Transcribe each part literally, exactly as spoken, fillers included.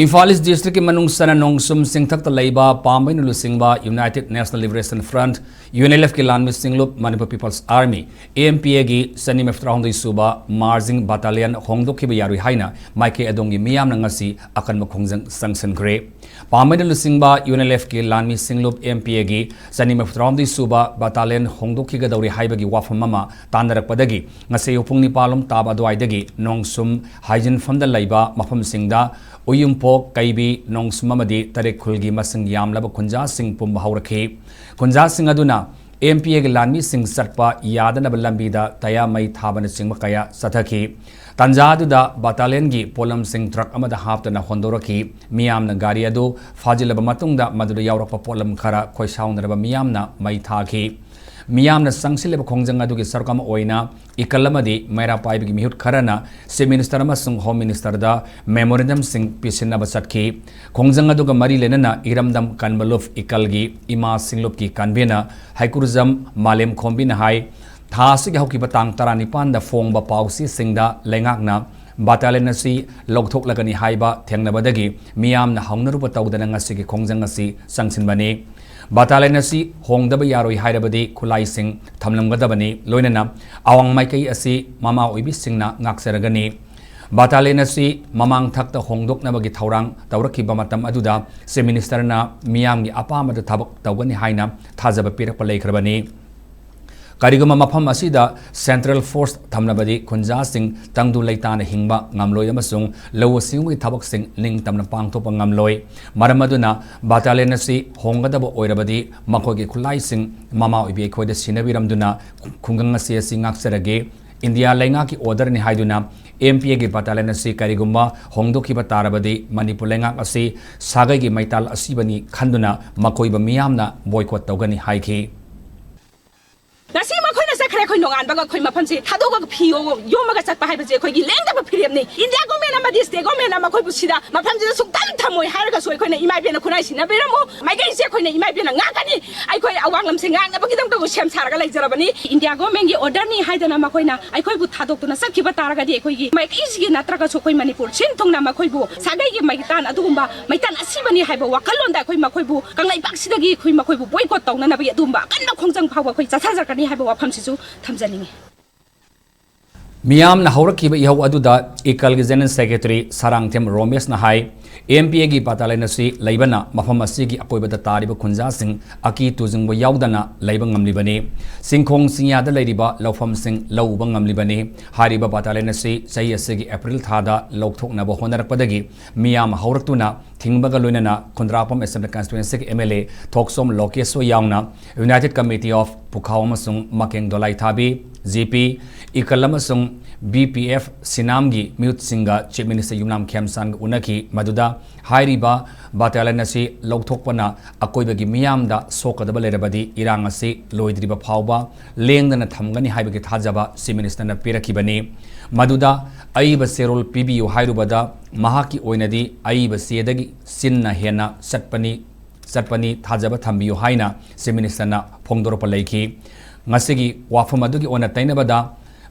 ꯏꯝꯐꯥꯜ ꯏꯁ ꯗꯤꯁꯇ꯭ꯔꯤꯛꯀꯤ ꯃꯅꯨꯡ ꯆꯟꯅ ꯅꯣꯡꯁꯨꯝ ꯆꯤꯡꯊꯛꯇ ꯂꯩꯕ ꯄꯥꯝꯕꯩꯅ ꯂꯨꯆꯤꯡꯕ United National Liberation Front, UNLF ꯀꯤ ꯂꯥꯟꯃꯤ ꯁꯤꯡꯂꯨꯞ Manipur People's Army, M P A ꯒꯤ ꯆꯅꯤ ꯃꯔꯤꯐꯨꯇꯔꯥꯍꯨꯝꯗꯣꯏ ꯁꯨꯕ Marching Battalion ꯍꯣꯡꯗꯣꯛꯈꯤꯕ ꯌꯥꯔꯣꯏ ꯍꯥꯏꯅ ꯃꯥꯏꯀꯩ ꯑꯗꯣꯝꯒꯤ ꯃꯤꯌꯥꯝꯅ ꯉꯁꯤ ꯑꯀꯟꯕ ꯈꯣꯡꯖꯪ ꯆꯪꯁꯤꯟꯈ꯭ꯔꯦ꯫ ꯄꯥꯝꯕꯩꯅ ꯂꯨꯆꯤꯡꯕ UNLF ꯀꯤ ꯂꯥꯟꯃꯤ ꯁꯤꯡꯂꯨꯞ M P A ꯒꯤ ꯆꯅꯤ ꯃꯔꯤꯐꯨꯇꯔꯥꯍꯨꯝꯗꯣꯏ ꯁꯨꯕ Battalion ꯍꯣꯡꯗꯣꯛꯈꯤꯒꯗꯧꯔꯤ ꯍꯥꯏꯕꯒꯤ ꯋꯥꯐꯝ ꯑꯃ ꯇꯥꯟꯅꯔꯛꯄꯗꯒꯤ ꯉꯁꯤ ꯑꯌꯨꯛ ꯄꯨꯡ ꯅꯤꯄꯥꯜ ꯂꯣꯝ ꯇꯥꯕ ꯑꯗꯨꯋꯥꯏꯗꯒꯤ ꯅꯣꯡꯁꯨꯝ ꯍꯥꯏꯖꯤꯟꯐꯝꯗ ꯂꯩꯕ ꯃꯐꯝꯁꯤꯡꯗ ꯎꯌꯨꯝꯄꯣꯛ, ꯀꯩꯕꯤ, ꯅꯣꯡꯁꯨꯝ ꯑꯃꯗꯤ ꯇꯔꯦꯠ ꯈꯨꯜꯒꯤ ꯃꯁꯤꯡ ꯌꯥꯝꯂꯕ ꯈꯨꯟꯖꯥꯁꯤꯡ ꯄꯨꯝꯕ ꯍꯧꯔꯛꯈꯤ꯫ ꯈꯨꯟꯖꯥꯁꯤꯡ ꯑꯗꯨꯅ M P A ꯒꯤ ꯂꯥꯟꯃꯤꯁꯤꯡ ꯆꯠꯄ ꯌꯥꯗꯅꯕ ꯂꯝꯕꯤꯗ ꯇꯌꯥ ꯃꯩ ꯊꯥꯕꯅꯆꯤꯡꯕ ꯀꯌꯥ ꯆꯠꯊꯈꯤ꯫ ꯇꯥꯟꯖꯥ ꯑꯗꯨꯗ Battalion ꯒꯤ ꯄꯣꯠꯂꯝꯁꯤꯡ truck ꯑꯃꯗ ꯍꯥꯞꯇꯨꯅ ꯍꯣꯟꯗꯣꯔꯛꯈꯤ꯫ ꯃꯤꯌꯥꯝꯅ ꯒꯥꯔꯤ ꯑꯗꯨ ꯐꯥꯖꯤꯜꯂꯕ ꯃꯇꯨꯡꯗ ꯃꯗꯨꯗ ꯌꯥꯎꯔꯛꯄ ꯄꯣꯠꯂꯝ ꯈꯔ ꯈꯣꯏꯁꯥꯎꯅꯔꯕ ꯃꯤꯌꯥꯝꯅ ꯃꯩ ꯊꯥꯈꯤ꯫ ꯃꯤꯌꯥꯝꯅ ꯆꯪꯁꯤꯜꯂꯤꯕ ꯈꯣꯡꯖꯪ ꯑꯗꯨꯒꯤ ꯁꯔꯨꯛ ꯑꯃ ꯑꯣꯏꯅ ꯏꯀꯜ ꯑꯃꯗꯤ ꯃꯩꯔꯥ ꯄꯥꯏꯕꯒꯤ ꯃꯤꯍꯨꯠ ꯈꯔꯅ Chief Minister ꯑꯃꯁꯨꯡ Home Minister ꯗ memorandum ꯁꯤꯡ ꯄꯤꯁꯤꯟꯅꯕ ꯆꯠꯈꯤ꯫ ꯈꯣꯡꯖꯪ ꯑꯗꯨꯒ ꯃꯔꯤ ꯂꯩꯅꯅ ꯏꯔꯝꯗꯝ ꯀꯟꯕꯂꯨꯞ ꯏꯀꯜꯒꯤ ꯏꯃꯥ ꯁꯤꯡꯂꯨꯞꯀꯤ convener ꯍꯩꯀ꯭ꯔꯨꯖꯝ ꯃꯥꯂꯦꯝꯈꯣꯝꯕꯤꯅ ꯍꯥꯏ, ꯊꯥ ꯑꯁꯤꯒꯤ ꯍꯧꯈꯤꯕ ꯇꯥꯡ ꯇꯔꯥꯅꯤꯄꯥꯟꯗ ꯐꯣꯡꯕ ꯄꯥꯎꯆꯦꯁꯤꯡꯗ ꯂꯩꯉꯥꯛꯅ Battalion ꯑꯁꯤ ꯂꯧꯊꯣꯛꯂꯒꯅꯤ ꯍꯥꯏꯕ ꯊꯦꯡꯅꯕꯗꯒꯤ ꯃꯤꯌꯥꯝꯅ ꯍꯧꯅꯔꯨꯕ ꯇꯧꯗꯅ ꯉꯁꯤꯒꯤ ꯈꯣꯡꯖꯪ ꯑꯁꯤ ꯆꯪꯁꯤꯟꯕꯅꯤ꯫ Battalion ꯑꯁꯤ ꯍꯣꯡꯗꯕ ꯌꯥꯔꯣꯏ ꯍꯥꯏꯔꯕꯗꯤ ꯈꯨꯠꯂꯥꯏꯁꯤꯡ ꯊꯝꯂꯝꯒꯗꯕꯅꯤ, ꯂꯣꯏꯅꯅ ꯑꯋꯥꯡ ꯃꯥꯏꯀꯩ ꯑꯁꯤ ꯃꯃꯥ ꯑꯣꯏꯕꯤꯁꯤꯡꯅ ꯉꯥꯛꯆꯔꯒꯅꯤ꯫ Battalion ꯑꯁꯤ ꯃꯃꯥꯡ ꯊꯛꯇ ꯍꯣꯡꯗꯣꯛꯅꯕꯒꯤ ꯊꯧꯔꯥꯡ ꯇꯧꯔꯛꯈꯤꯕ ꯃꯇꯝ ꯑꯗꯨꯗ Chief Minister ꯅ ꯃꯤꯌꯥꯝꯒꯤ ꯑꯄꯥꯝꯕꯗ ꯊꯕꯛ ꯇꯧꯒꯅꯤ ꯍꯥꯏꯅ ꯊꯥꯖꯕ ꯄꯤꯔꯛꯄ ꯂꯩꯈ꯭ꯔꯕꯅꯤ꯫ ꯀꯔꯤꯒꯨꯝꯕ ꯃꯐꯝ ꯑꯁꯤꯗ Central Force ꯊꯝꯂꯕꯗꯤ ꯈꯨꯟꯖꯥꯁꯤꯡ ꯇꯪꯗꯨ ꯂꯩꯇꯥꯅ ꯍꯤꯡꯕ ꯉꯝꯂꯣꯏ ꯑꯃꯁꯨꯡ ꯂꯧꯎ ꯁꯤꯡꯎꯒꯤ ꯊꯕꯛꯁꯤꯡ ꯅꯤꯡꯇꯝꯅ ꯄꯥꯡꯊꯣꯛꯄ ꯉꯝꯂꯣꯏ꯫ ꯃꯔꯝ ꯑꯗꯨꯅ Battalion ꯑꯁꯤ ꯍꯣꯡꯒꯗꯕ ꯑꯣꯏꯔꯕꯗꯤ ꯃꯈꯣꯏꯒꯤ ꯈꯨꯠꯂꯥꯏꯁꯤꯡ ꯃꯃꯥ ꯑꯣꯏꯕꯤ ꯑꯩꯈꯣꯏꯗ ꯁꯤꯟꯅꯕꯤꯔꯝꯗꯨꯅ ꯈꯨꯡꯒꯪ ꯑꯁꯤ ꯑꯁꯤ ꯉꯥꯛꯆꯔꯒꯦ꯫ ꯏꯟꯗꯤꯌꯥ ꯂꯩꯉꯥꯛꯀꯤ order ꯅꯤ ꯍꯥꯏꯗꯨꯅ M P A ꯒꯤ Battalion ꯑꯁꯤ ꯀꯔꯤꯒꯨꯝꯕ ꯍꯣꯡꯗꯣꯛꯈꯤꯕ ꯇꯥꯔꯕꯗꯤ ꯃꯅꯤꯄꯨꯔ ꯂꯩꯉꯥꯛ ꯑꯁꯤ ꯁꯥꯒꯩꯒꯤ ꯃꯩꯇꯥꯜ ꯑꯁꯤꯕꯅꯤ ꯈꯟꯗꯨꯅ ꯃꯈꯣꯏꯕꯨ ꯃꯤꯌꯥꯝꯅ boycott ꯇꯧꯒꯅꯤ ꯍꯥꯏꯈꯤ꯫ ꯉꯁꯤ ꯃꯈꯣꯏꯅ ꯆꯠꯈ꯭ꯔꯤꯕ ꯈꯔ ꯑꯩꯈꯣꯏ ꯅꯣꯡꯉꯥꯟꯕꯒ ꯑꯩꯈꯣꯏ ꯃꯐꯝꯁꯦ ꯊꯥꯗꯣꯛꯑꯒ ꯐꯤ ꯌꯣꯝꯃꯒ ꯆꯠꯄ ꯍꯥꯏꯕꯁꯦ ꯑꯩꯈꯣꯏꯒꯤ ꯂꯦꯡꯗꯕ ꯐꯤꯔꯦꯞꯅꯤ꯫ ꯏꯟꯗꯤꯌꯥ ꯒꯣꯔꯃꯦꯟ ꯑꯃꯗꯤ ꯁ꯭ꯇꯦꯠ ꯒꯣꯔꯃꯦꯟ ꯑꯃ ꯑꯩꯈꯣꯏꯕꯨ ꯁꯤꯗ ꯃꯐꯝꯁꯤꯗ ꯁꯨꯡꯊꯝ ꯊꯝꯃꯣꯏ ꯍꯥꯏꯔꯒꯁꯨ ꯑꯩꯈꯣꯏꯅ ꯏꯃꯥ ꯏꯕꯦꯟꯅ ꯈꯨꯟꯅꯥꯏ ꯁꯤꯟꯅꯕꯤꯔꯝꯃꯨ꯫ ꯃꯥꯏꯀꯩꯁꯦ ꯑꯩꯈꯣꯏꯅ ꯏꯃꯥ ꯏꯕꯦꯟꯅ ꯉꯥꯛꯀꯅꯤ꯫ ꯑꯩꯈꯣꯏ ꯑꯋꯥꯡ ꯂꯝꯁꯦ ꯉꯥꯛꯅꯕꯒꯤꯗꯃꯛꯇꯕꯨ ꯁꯦꯝ ꯁꯥꯔꯒ ꯂꯩꯖꯔꯕꯅꯤ꯫ ꯏꯟꯗꯤꯌꯥ ꯒꯣꯔꯃꯦꯟꯒꯤ ꯑꯣꯔꯗꯔꯅꯤ ꯍꯥꯏꯗꯅ ꯃꯈꯣꯏꯅ ꯑꯩꯈꯣꯏꯕꯨ ꯊꯥꯗꯣꯛꯇꯨꯅ ꯆꯠꯈꯤꯕ ꯇꯥꯔꯒꯗꯤ ꯑꯩꯈꯣꯏꯒꯤ ꯃꯥꯏꯀꯩꯁꯤꯒꯤ ꯅꯠꯇ꯭ꯔꯒꯁꯨ ꯑꯩꯈꯣꯏ ꯃꯅꯤꯄꯨꯔ ꯁꯤꯟ ꯊꯨꯡꯅ ꯃꯈꯣꯏꯕꯨ ꯁꯥꯒꯩꯒꯤ ꯃꯩꯇꯥꯟ ꯑꯗꯨꯒꯨꯝꯕ ꯃꯩꯇꯥꯟ ꯑꯁꯤꯕꯅꯤ ꯍꯥꯏꯕ ꯋꯥꯈꯜꯂꯣꯟꯗ ꯑꯩꯈꯣꯏ ꯃꯈꯣꯏꯕꯨ ꯀꯪꯂꯩꯄꯥꯛꯁꯤꯗꯒꯤ ꯑꯩꯈꯣꯏ ꯃꯈꯣꯏꯕꯨ ꯕꯣꯏꯀꯣꯠ ꯇꯧꯅꯅꯕꯒꯤ ꯑꯗꯨꯒꯨꯝꯕ ꯑꯀꯟꯕ ꯈꯣꯡꯖꯪ ꯐꯥꯎꯕ ꯑꯩꯈꯣꯏ ꯆꯠꯊꯖꯔꯛꯀꯅꯤ ꯍꯥꯏꯕ ꯋꯥꯐꯝꯁꯤꯁꯨ ꯊꯝꯖꯅꯤꯡꯉꯤ꯫ ꯃꯤꯌꯥꯝꯅ ꯍꯧꯔꯛꯈꯤꯕ ꯏꯍꯧ ꯑꯗꯨꯗ ꯏꯀꯜꯒꯤ ꯖꯦꯅꯔꯦꯜ ꯁꯦꯀ꯭ꯔꯦꯇꯔꯤ ꯁꯥꯔꯥꯡꯊꯦꯝ ꯔꯣꯃꯦꯁꯅ ꯍꯥꯏ, ꯑꯦꯝ ꯄꯤ ꯑꯦꯒꯤ ꯕꯇꯥꯂꯤꯌꯟ ꯑꯁꯤ ꯂꯩꯕꯅ ꯃꯐꯝ ꯑꯁꯤꯒꯤ ꯑꯀꯣꯏꯕꯗ ꯇꯥꯔꯤꯕ ꯈꯨꯟꯖꯥꯁꯤꯡ ꯑꯀꯤ ꯇꯨꯖꯨꯡꯕ ꯌꯥꯎꯗꯅ ꯂꯩꯕ ꯉꯝꯂꯤꯕꯅꯤ꯫ ꯆꯤꯡꯈꯣꯡ ꯆꯤꯡꯌꯥꯗ ꯂꯩꯔꯤꯕ ꯂꯧꯐꯝꯁꯤꯡ ꯂꯧ ꯎꯕ ꯉꯝꯂꯤꯕꯅꯤ꯫ ꯍꯥꯏꯔꯤꯕ ꯕꯇꯥꯂꯤꯌꯟ ꯑꯁꯤ ꯆꯍꯤ ꯑꯁꯤꯒꯤ ꯑꯦꯄ꯭ꯔꯤꯜ ꯊꯥꯗ ꯂꯧꯊꯣꯛꯅꯕ ꯍꯣꯠꯅꯔꯛꯄꯗꯒꯤ ꯃꯤꯌꯥꯝ ꯍꯧꯔꯛꯇꯨꯅ ꯊꯤꯡꯕꯒ ꯂꯣꯏꯅꯅ ꯈꯨꯟꯗ꯭ꯔꯥꯛꯄꯝ ꯑꯦꯁꯦꯝꯕ꯭ꯂꯤ ꯀꯟꯁꯇꯤꯇ꯭ꯋꯦꯟꯁꯤꯒꯤ ꯑꯦꯝ ꯑꯦꯜ ꯑꯦ ꯊꯣꯛꯆꯣꯝ ꯂꯣꯀꯦꯁꯁꯨ ꯌꯥꯎꯅ United Committee of Pukhao ꯑꯃꯁꯨꯡ ꯃꯀꯦꯡ ꯗꯣꯂꯥꯏꯊꯥꯕꯤ, ꯖꯤ ꯄꯤ, ꯏꯀꯜ ꯑꯃꯁꯨꯡ ꯕꯤ ꯄꯤ ꯑꯦꯐ ꯁꯤꯅꯥꯝꯒꯤ ꯃꯤꯍꯨꯠꯁꯤꯡꯒ ꯆꯤꯐ ꯃꯤꯅꯤꯁꯇꯔ ꯌꯨꯝꯅꯥꯝ ꯈꯦꯝꯆꯥꯟꯒ ꯎꯅꯈꯤ꯫ ꯃꯗꯨꯗ ꯍꯥꯏꯔꯤꯕ ꯕꯇꯥꯂꯤꯌꯟ ꯑꯁꯤ ꯂꯧꯊꯣꯛꯄꯅ ꯑꯀꯣꯏꯕꯒꯤ ꯃꯤꯌꯥꯝꯗ ꯁꯣꯛꯀꯗꯕ ꯂꯩꯔꯕꯗꯤ ꯏꯔꯥꯡ ꯑꯁꯤ ꯂꯣꯏꯗ꯭ꯔꯤꯕ ꯐꯥꯎꯕ ꯂꯦꯡꯗꯅ ꯊꯝꯒꯅꯤ ꯍꯥꯏꯕꯒꯤ ꯊꯥꯖꯕ ꯆꯤꯐ ꯃꯤꯅꯤꯁꯇꯔꯅ ꯄꯤꯔꯛꯈꯤꯕꯅꯤ꯫ ꯃꯗꯨꯗ ꯑꯏꯕ ꯆꯦꯔꯣꯜ ꯄꯤꯕꯤꯌꯨ ꯍꯥꯏꯔꯨꯕꯗ ꯃꯍꯥꯛꯀꯤ ꯑꯣꯏꯅꯗꯤ ꯑꯏꯕ ꯆꯦꯗꯒꯤ ꯆꯤꯟꯅ ꯍꯦꯟꯅ ꯆꯠꯄꯅꯤ, ꯆꯠꯄꯅꯤ, ꯊꯥꯖꯕ ꯊꯝꯕꯤꯌꯨ ꯍꯥꯏꯅ ꯆꯤꯐ ꯃꯤꯅꯤꯁꯇꯔꯅ ꯐꯣꯡꯗꯣꯔꯛꯄ ꯂꯩꯈꯤ꯫ ꯉꯁꯤꯒꯤ ꯋꯥꯐꯝ ꯑꯗꯨꯒꯤ ꯑꯣꯟꯅ ꯇꯩꯅꯕꯗ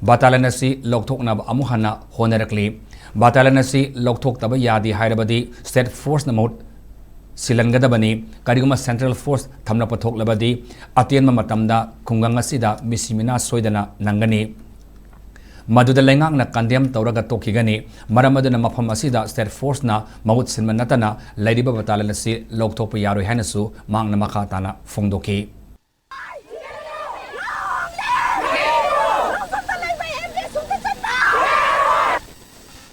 ꯕꯇꯥꯂꯤꯌꯟ ꯑꯁꯤ ꯂꯧꯊꯣꯛꯅꯕ ꯑꯃꯨꯛ ꯍꯟꯅ ꯍꯣꯠꯅꯔꯛꯂꯤ꯫ ꯕꯇꯥꯂꯤꯌꯟ ꯑꯁꯤ ꯂꯧꯊꯣꯛꯇꯕ ꯌꯥꯗꯦ ꯍꯥꯏꯔꯕꯗꯤ ꯁ꯭ꯇꯦꯠ ꯐꯣꯔꯁꯅ ꯃꯍꯨꯠ ꯁꯤꯜꯍꯟꯒꯗꯕꯅꯤ꯫ ꯀꯔꯤꯒꯨꯝꯕ ꯁꯦꯟꯇ꯭ꯔꯦꯜ ꯐꯣꯔꯁ ꯊꯝꯂꯛꯄ ꯊꯣꯛꯂꯕꯗꯤ ꯑꯇꯦꯟꯕ ꯃꯇꯝꯗ ꯈꯨꯡꯒꯪ ꯑꯁꯤꯗ ꯃꯤꯁꯤ ꯃꯤꯅꯥ ꯁꯣꯏꯗꯅ ꯅꯪꯒꯅꯤ꯫ ꯃꯗꯨꯗ ꯂꯩꯉꯥꯛꯅ ꯀꯟꯗꯦꯝ ꯇꯧꯔꯒ ꯇꯣꯛꯈꯤꯒꯅꯤ꯫ ꯃꯔꯝ ꯑꯗꯨꯅ ꯃꯐꯝ ꯑꯁꯤꯗ ꯁ꯭ꯇꯦꯠ ꯐꯣꯔꯁꯅ ꯃꯍꯨꯠ ꯁꯤꯟꯕ ꯅꯠꯇꯅ ꯂꯩꯔꯤꯕ ꯕꯇꯥꯂꯤꯌꯟ ꯑꯁꯤ ꯂꯧꯊꯣꯛꯄ ꯌꯥꯔꯣꯏ ꯍꯥꯏꯅꯁꯨ ꯃꯍꯥꯛꯅ ꯃꯈꯥ ꯇꯥꯅ ꯐꯣꯡꯗꯣꯛꯈꯤ꯫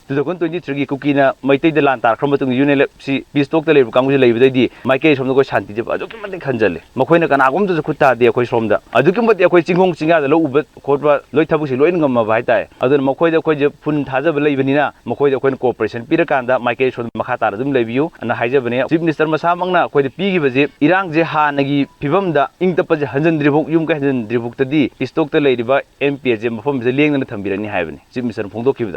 ꯇꯨ ꯊꯥꯎꯖꯟ ꯇ꯭ꯋꯦꯟꯇꯤ ꯊ꯭ꯔꯤꯒꯤ ꯀꯨꯀꯤꯅ ꯃꯩꯇꯩꯗ ꯂꯥꯟ ꯇꯥꯔꯛꯈ꯭ꯔ ꯃꯇꯨꯡꯗ ꯌꯨ ꯑꯦꯟ ꯑꯦꯜ ꯑꯦꯐ ꯁꯤ ꯄꯤꯁ ꯇꯣꯛꯇ ꯂꯩꯔꯤꯕ ꯀꯥꯡꯕꯨꯁꯤ ꯂꯩꯕꯗꯩꯗꯤ ꯃꯥꯏꯀꯩ ꯁꯣꯝꯗ ꯑꯩꯈꯣꯏ ꯁꯥꯟꯇꯤꯁꯦ ꯑꯗꯨꯛꯀꯤ ꯃꯇꯤꯛ ꯍꯟꯖꯜꯂꯦ꯫ ꯃꯈꯣꯏꯅ ꯀꯅꯥꯒꯨꯝꯕꯗꯁꯨ ꯈꯨꯠ ꯊꯥꯗꯦ ꯑꯩꯈꯣꯏ ꯁꯣꯝꯗ꯫ ꯑꯗꯨꯛꯀꯤ ꯃꯇꯤꯛ ꯑꯩꯈꯣꯏ ꯆꯤꯡꯈꯣꯡ ꯆꯤꯡꯌꯥꯗ ꯂꯧ ꯎꯕ ꯈꯣꯠꯄ ꯂꯣꯏ ꯊꯕꯛꯁꯤ ꯂꯣꯏꯅ ꯉꯝꯃꯕ ꯍꯥꯏꯇꯥꯔꯦ꯫ ꯑꯗꯨꯅ ꯃꯈꯣꯏꯗ ꯑꯩꯈꯣꯏꯁꯦ ꯐꯨꯜ ꯊꯥꯖꯕ ꯂꯩꯕꯅꯤꯅ ꯃꯈꯣꯏꯗ ꯑꯩꯈꯣꯏꯅ ꯀꯣꯑꯣꯄꯔꯦꯁꯟ ꯄꯤꯔꯀꯥꯟꯗ ꯃꯥꯏꯀꯩ ꯁꯣꯝꯗ ꯃꯈꯥ ꯇꯥꯅ ꯑꯗꯨꯝ ꯂꯩꯕꯤꯌꯨ ꯑꯅ ꯍꯥꯏꯖꯕꯅꯦ꯫ ꯆꯤꯐ ꯃꯤꯅꯤꯁꯇꯔ ꯃꯁꯥꯃꯛꯅ ꯑꯩꯈꯣꯏꯗ ꯄꯤꯈꯤꯕꯁꯦ ꯏꯔꯥꯡꯁꯦ ꯍꯥꯟꯅꯒꯤ ꯐꯤꯕꯝꯗ ꯏꯪ ꯇꯞꯄꯁꯦ ꯍꯟꯖꯤꯟꯗ꯭ꯔꯤꯐꯥꯎ, ꯌꯨꯝ ꯀꯩ ꯍꯟꯖꯤꯟꯗ꯭ꯔꯤꯐꯥꯎꯇꯗꯤ ꯄꯤꯁ ꯇꯣꯛꯇ ꯂꯩꯔꯤꯕ ꯑꯦꯝ ꯄꯤ ꯑꯦꯁꯦ ꯃꯐꯝꯁꯤꯗ ꯂꯦꯡꯗꯅ ꯊꯝꯕꯤꯔꯅꯤ ꯍꯥꯏꯕꯅꯤ ꯆꯤꯐ ꯃꯤꯅꯤꯁꯇꯔꯅ ꯐꯣꯡꯗꯣꯛꯈꯤꯕꯗ꯫